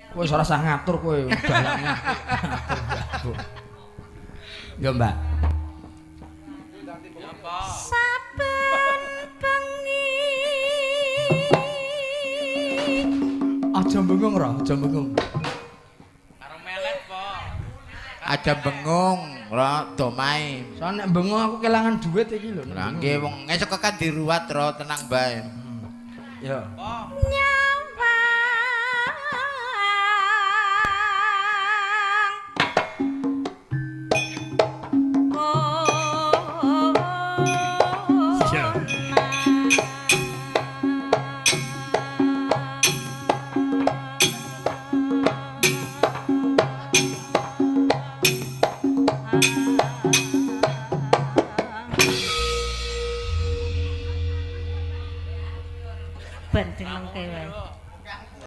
Kowe ora usah ngatur kowe dalange. Ngatur. Yo, Mbak. Saben bengi. Aja bengong ra, aja bengong. Karo melet po. Aja bengong, ra domae. Soale nek bengong aku kelangan duit iki lho. Lah nggih wong esuk kan diruwat ro tenang bae. Ya. Po.